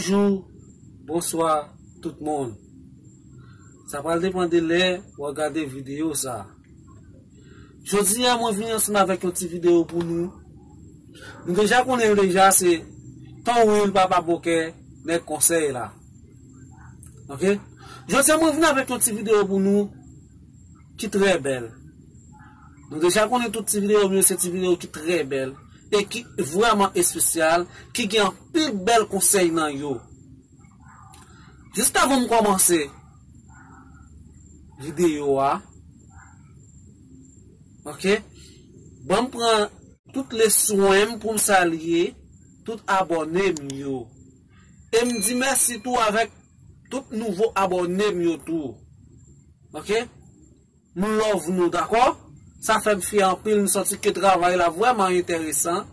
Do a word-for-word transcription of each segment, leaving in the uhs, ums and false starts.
Bonjou, bonswa tout moun. Sa pral depann de lè w ap gade videyo sa. Jodi a mwen vin ansanm avèk yon ti videyo pou nou. Nou deja konnen l deja, se Ton Will, Papa Bokè, nèg konsèy la. Ok? Jodi a mwen vin avèk yon ti videyo pou nou ki trè bèl. Nou deja konnen tout ti videyo m yo se ti videyo ki trè bèl e ki vrèman espesyal, ki gen anpil bèl konsèy nan yo. Jis avan m kòmanse videyo a, ok, ban m pran tout le swen m pou m salye tout abòne m yo. E m di mèsi tou avèk tout nouvo abòne m yo tou. Ok? M love nou, dakò? Sa fè m fyè anpil, m santi ke travay la vrèman enteresan.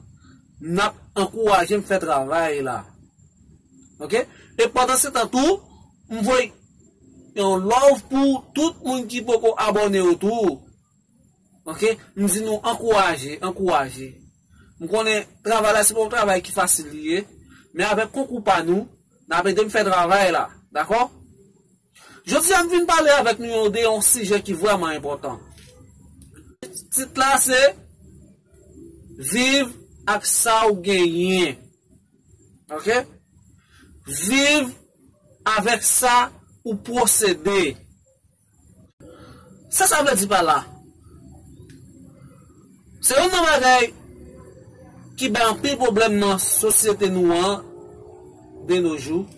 N ap ankouraje m fè travay la. Ok? E pandan se tan tou, m voye yon love pou tout moun ki poko abòne yo tou. Ok? M di nou ankouraje, ankouraje. M konnen travay la se pa yon travay ki fasil li ye, men avèk konkou pa nou, n ap ede m fè travay la, dakò? Jodi a m vin pale avèk nou yo de yon sijè ki vrèman enpòtan. Tit la se viv ak sa w genyen. Ok? Viv avèk sa ou posede. Sa sa vle di pa la? Se youn nan bagay ki bay anpil pwoblèm nan sosyete nou an de nos jours.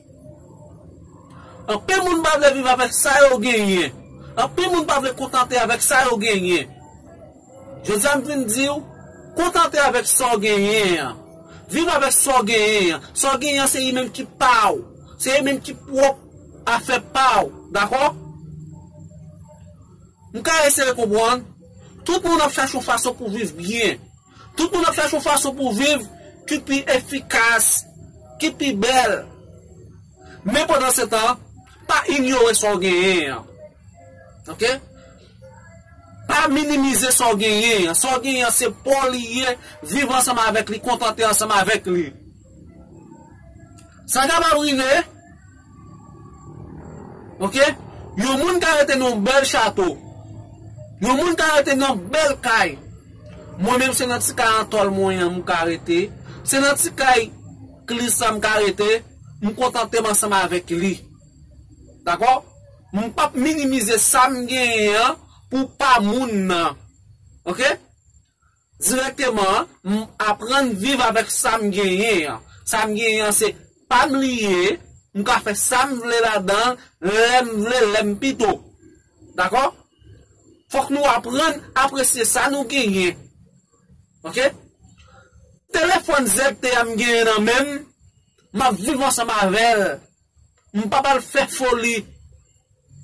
Anpil moun pa vle viv avèk sa yo genyen. Anpil moun pa vle kontante avèk sa yo genyen. Jodi a m vin di w, kontante avèk sa w genyen an. Viv avèk sa w genyen an. Sa w genyen an se li menm ki pa w. Se li menm ki pwòp afè pa w. Dakò? M ka eseye konprann. Tout moun ap chache yon fason pou viv byen. Tout moun ap chache yon fason pou viv ki pi efikas, ki pi bèl. Men pandan se tan, pa inyore sa w genyen an. Ok? Pa minimize sa w genyen an. Sa w genyen an, se pa w li ye, viv ansanm avèk li, kontante ansanm avèk li. Sa kapab rive, ok? Yon moun ka rete nan yon bèl chato. Yon moun ka rete nan yon bèl kay. Mwen menm, se nan ti kay an tòl mwen an m ka rete. Se nan ti kay klis la m ka rete. M kontante m ansanm avèk li. Dakò? M p ap minimize sa m genyen an pou pa moun nan. Ok? Dirèkteman, m aprann viv avèk sa m genyen an. Sa m genyen an, se pa m li ye, m ka fè sa m vle ladan l, lè m vle, lè m pito. Dakò? Fòk nou aprann apresye sa nou genyen. Ok? Telefòn Z T A m genyen nan men m, m ap viv ansanm avè l. M pa pral fè foli.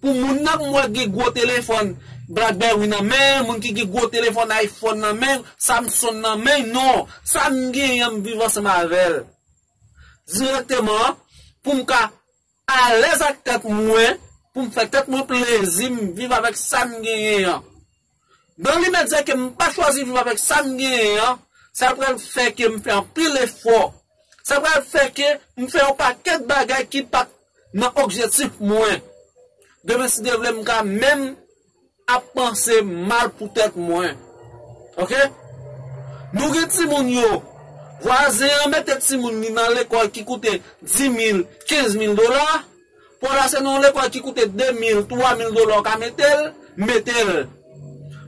Pou moun nan m wè gen gwo telefòn BlackBerry nan men, moun ki gen gwo telefòn iPhone nan men, Samsung nan men, non. Sa m genyen an, m viv ansanm avè l. Dirèkteman, pou m ka alèz ak tèt mwen, pou m fè tèt mwen plezi, m viv avèk sa m genyen an. Nan limèt, se ke m pa chwazi viv avèk sa m genyen an, sa pral fè ke m fè anpil efò. Sa pral fè ke m fè yon pakèt bagay ki pa t nan objektif mwen. Demen, si Dye vle, m ka menm ap panse mal pou tèt mwen. Ok? Nou gen timoun yo. Vwazen an mete timoun li nan lekòl ki koute dis mil, kenz mil dola. Pou la se nan yon lekòl ki koute de mil, twa mil dola w ka mete l, mete l.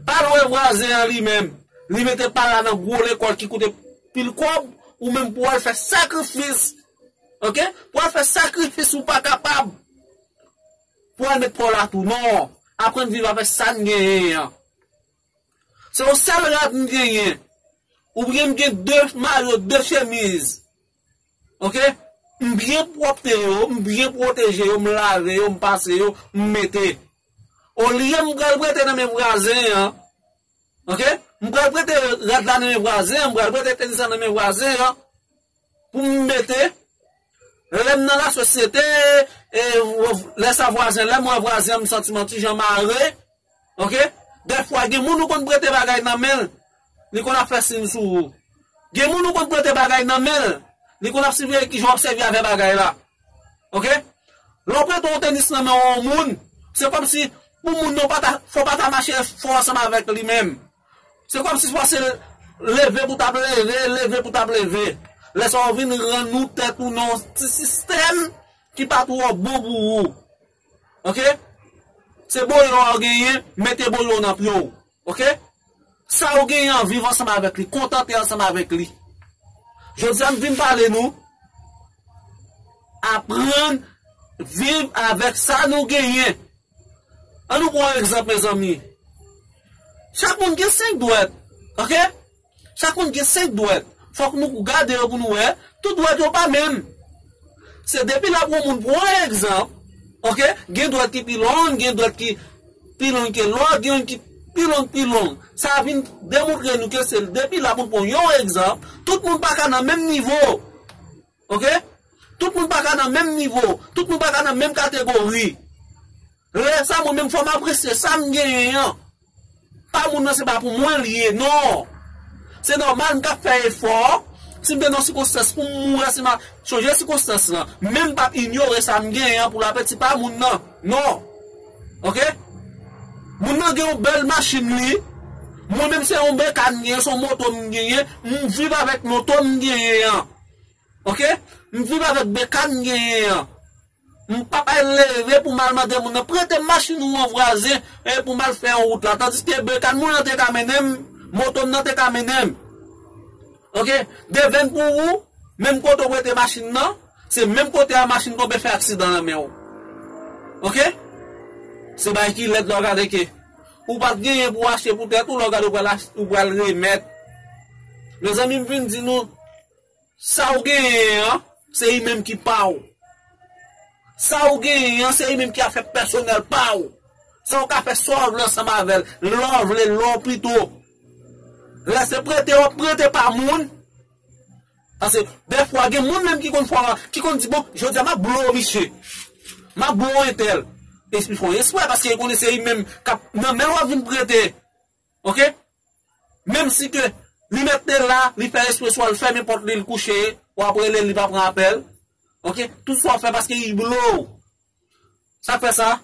Pa l wè vwazen an li menm. Li mete pa l la nan gwo lekòl ki koute pil kòb, ou menm pou w al fè sakrifis. Ok? Pou w al fè sakrifis ou pa kapab. Pou w al met pa w la tou. Non. Aprann viv avèk sa n genyen an. Se yon sèl rad m genyen. Oubyen m gen de mayo, de chemiz. Ok? M byen pwòpte yo, m byen pwoteje yo, m lave yo, m pase yo, m mete. Olye m pral prete nan men vwazen an. Ok? M pral prete rad la nan men vwazen an, m pral prete tenis la nan men vwazen an. Pou m mete, lè m nan lasosyete, e, lè sa vwazen, lè m wè vwazen an, m santi m yon ti jan mare. Ok? Dèfwa, gen moun ou konn prete bagay nan men l, li konn ap fè siy sou ou. Gen moun ou konn prete bagay nan men l, li konn ap siveye kijan w ap sèvi avè bagay la. Ok? Lè w prete yon tenis nan men yon moun, se kòmsi pou moun nan pa ta, fò pa ta mache fò ansanm avèk li menm. Se kòmsi fò se leve pou t ap leve, leve pou t ap leve. Lè sa w vin rann ou tèt ou nan yon ti sistèm ki pa twò bon pou ou. Ok? Se boyo a w genyen, mete boyo nan pye w. Ok? Sa ou genyen an, viv ansanm avèk li, kontante ansanm avèk li. Jodi a m vin pale nou, aprann viv avèk sa nou genyen. Ann nou pran yon egzanp, mezanmi. Chak moun gen senk dwèt, ok? Chak moun gen senk dwèt. Fòk nou gade yo pou nou wè, tout dwèt yo pa menm. Se depi la pou yon moun pran yon egzanp, ok? Gen dwèt ki pi long, gen dwèt ki pi long ke lòt, gen youn ki pi long, pi long. Sa vin demontre nou ke se depi la pou n pran yon egzanp, tout moun pa ka nan menm nivo. Ok? Tout moun pa ka nan menm nivo, tout moun pa ka nan menm kategori. Lè sa, mwen menm, fò m apresye sa m genyen an. Pa moun nan, se pa pou mwen li ye, non. Se nòmal, m ka fè efò. Si m te nan sikonstans pou m mouri, si m a chonje sikonstans lan, men m p ap inyore sa m genyen an pou lapeti pa moun nan. Non. Ok? Moun nan gen yon bèl machin li. Mwen menm, se yon bekàn m genyen, se yon moto m genyen. M viv avèk moto m genyen an. Ok? M viv avèk bekàn m genyen an. M p ap al leve pou m al mande moun nan prete m machin ou an vwazen, e pou m al fè yon wout la. Tandiske bekàn moun nan te ka mennen m, moto m nan te ka mennen m. Ok? Devèn pou ou, menm kote w prete machin nan, se menm kote a machin tonbe fè aksidan nan men w. Ok? Se bagay ki lèd lè w gade ke ou pa t genyen pou w achte pou tèt ou, lè w gade w pral ach-, ou pral remèt. Mezanmi, m vin di nou, sa w genyen an, se li menm ki pa w. Sa w genyen an, se li menm ki afè pèsonèl pa w. Sa w ka fè sa w vle ansanm avè l, lè w vle, lè w pito. Lè se prete w ap prete pa moun. Paske dèfwa, gen moun menm ki konn fè, ki konn di, "Bon, jodi a, m ap blo misye. M ap blo entèl." Epi fè yon espre, paske li konnen se li menm k ap nan men l w ap vin prete. Ok? Menm si ke li mèt te la, li fè espre swa l fèmen pòt li, l kouche, w ap rele l, li pa pran apèl. Ok? Tout sa w fè paske li blo w. Sa k fè sa?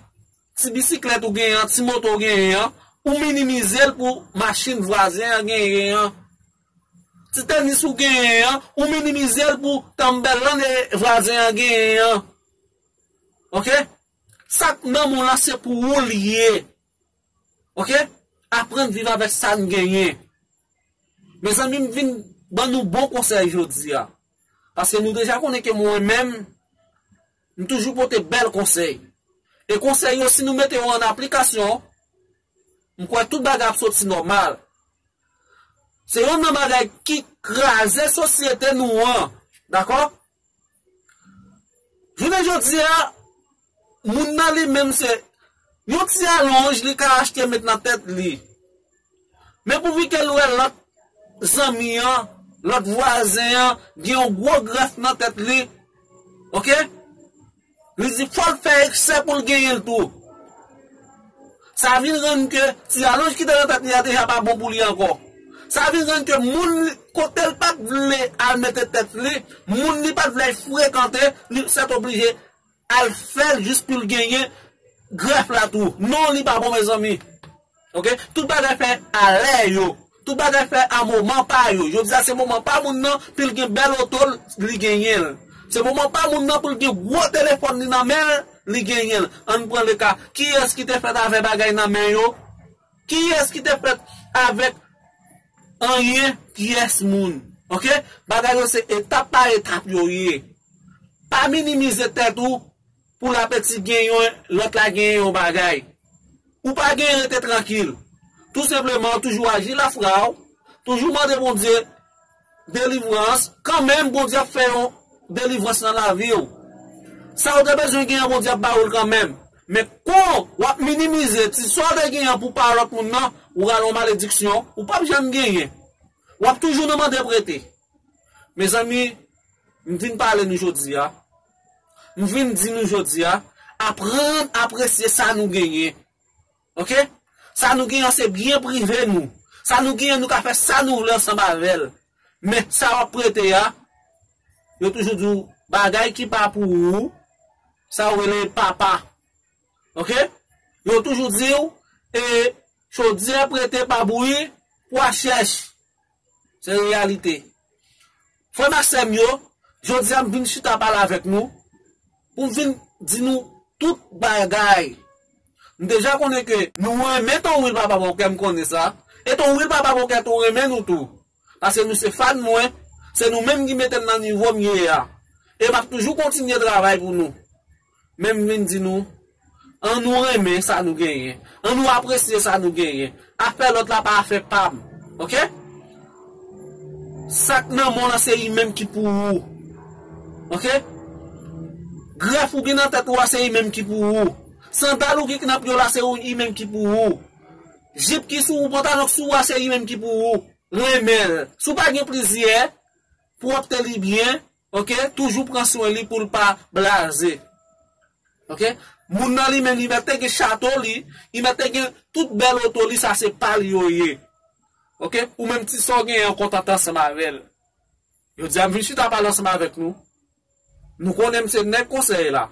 Ti bisiklèt ou genyen an, ti moto w genyen an, ou minimize l pou machin vwazen an genyen an. Ti tenis ou genyen an, ou minimize l pou tanbèlan vwazen an genyen an. Ok? Sa k nan men w lan, se pou ou l ye. Ok? Aprann viv avèk sa n genyen. Mezanmi, m vin ban nou bon konsèy jodi a. Paske nou deja konnen ke mwen menm, m toujou pote bèl konsèy. E konsèy yo, si nou mete yo an aplikasyon, m kwè tout bagay ap soti nòmal. Se youn nan bagay ki kraze sosyete nou an. Dakò? Jounen jodi a, moun nan li menm se yon ti alonj li ka achte met nan tèt li. Men pouvi ke l wè lòt zanmi an, lòt vwazen an, gen yon gwo grèf nan tèt li, ok? Li di fò l fè eksè pou l genyen l tou. Sa vin rann ke ti alonj ki te nan tèt li a deja pa bon pou li ankò. Sa vin rann ke moun li, kote l pa t vle al mete tèt li, moun li pa t vle frekante, li sètoblije al fè l jis pou l genyen grèf la tou. Non, li pa bon, mezanmi. Ok? Tout bagay fè a lè yo. Tout bagay fè a moman pa yo. Jodi a se moman pa moun nan pou l gen bèl oto l, li genyen l. Se moman pa moun nan pou l gen gwo telefòn li nan men l, li genyen l. Ann pran le ka, kiyès ki te fèt avè bagay nan men yo? Kiyès ki te fèt avèk anyen pyès moun? Ok? Bagay yo se etap pa etap yo ye. Pa minimize tèt ou pou lapeti gen yon, lòt la gen yon bagay. Ou pa gen rete trankil. Tou senpleman, toujou aji lafra w, toujou mande Bondye delivrans, kanmenm Bondye ap fè yon delivrans nan lavi w. Sa w te bezwen genyen, Bondye ap ba w l kanmenm. Men kon w ap minimize ti sa w te genyen pou pa lòt moun nan, ou rale yon malediksyon, ou p ap janm genyen. W ap toujou nan mande prete. Mezanmi, m vin pale nou jodi a. M vin di nou jodi a, aprann apresye sa nou genyen. Ok? Sa nou genyen se byen prive nou. Sa nou genyen, nou ka fè sa nou vle ansanm avè l. Men sa w ap prete a, yo toujou di w bagay ki pa pou ou, sa yo rele papa. Ok? Yo toujou di w, e, chodyè prete pa bouyi, pwa chèch. Se reyalite. Frè m ak sè m yo, jodi a m vin chita pale avèk nou, pou m vin di nou tout bagay. M deja konnen ke nou renmen Ton Wil Papa Bòkè, m konnen sa. E Ton Wil Papa Bòkè tou renmen nou tou. Paske nou se fan mwen, se nou menm ki mete m nan nivo m ye a. E m ap toujou kontinye travay pou nou. Men m vin di nou, an nou renmen sa nou genyen. An nou apresye sa nou genyen. Afè lòt la pa afè pa m. Ok? Sa k nan men w lan se li menm ki pou ou. Ok? Grèf ou gen nan tèt ou a se li menm ki pou ou. Sandal ou gen nan pye w la se li menm ki pou ou. Jip ki sou ou, pantalon k sou ou a se li menm ki pou ou. Renmen l. Si w pa gen plizyè, pwòpte li byen, ok? Toujou pran swen li pou l pa blaze. Ok? Moun nan li menm, li mèt te gen chato li, li mèt te gen tout bèl oto li, sa se pa l yo ye. Ok? Ou menm ti sa w genyen an kontant ansanm avè l. Jodi a m vin chita pale ansanm avèk nou. Nou konnen m se nèg konsèy la.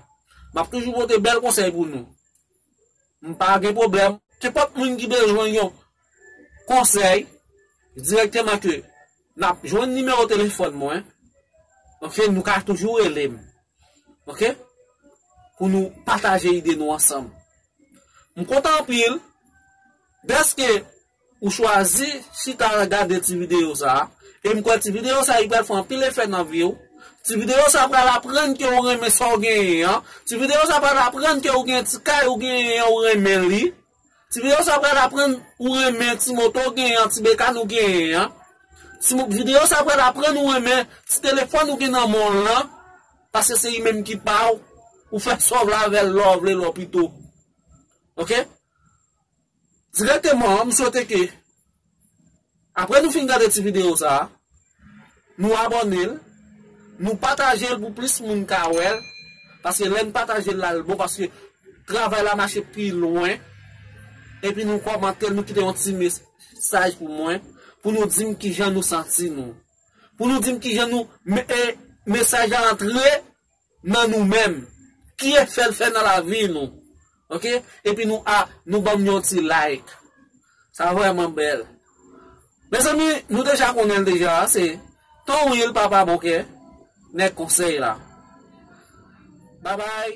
M ap toujou pote bèl konsèy pou nou. M pa gen pwoblèm. Kenpòt moun ki bezwen yon konsèy, dirèkteman ke n ap jwenn nimewo telefòn mwen. Ok, nou ka toujou rele m. Ok? Pou nou pataje ide nou ansanm. M kontan anpil dèske ou chwazi chita gade ti videyo sa a. E m kwè ti videyo sa a, li pral fè anpil efè nan vi w. Ti videyo sa a pral aprann ke ou renmen sa w genyen an. Ti videyo sa a pral aprann ke ou gen ti kay ou genyen an, ou renmen li. Ti videyo sa a pral aprann ou renmen ti moto ou genyen an, ti bekàn ou genyen an. Ti mo-, videyo sa a pral aprann ou renmen ti telefòn ou gen nan men w lan. Paske se li menm ki pa w. Ou fè sa w vle avè l, lè w vle, lè w pito. Ok? Dirèkteman, m swete ke, apre nou fin gade ti videyo sa a, nou abòne l, nou pataje l pou plis moun ka wè l, paske lè n pataje l la, l bon, paske travay la mache pi lwen, epi nou kòmante l, nou kite yon ti mesaj pou mwen, pou nou di m kijan nou santi nou. Pou nou di m kijan nou, me-, e, mesaj la antre nan nou menm. Ki efè l fè nan lavi nou. Ok? Epi nou a, nou ban m yon ti like. Sa vrèman bèl. Mezanmi, nou deja konnen l deja, se Ton Wil Papa Bòkè, nèg konsèy la. Babay.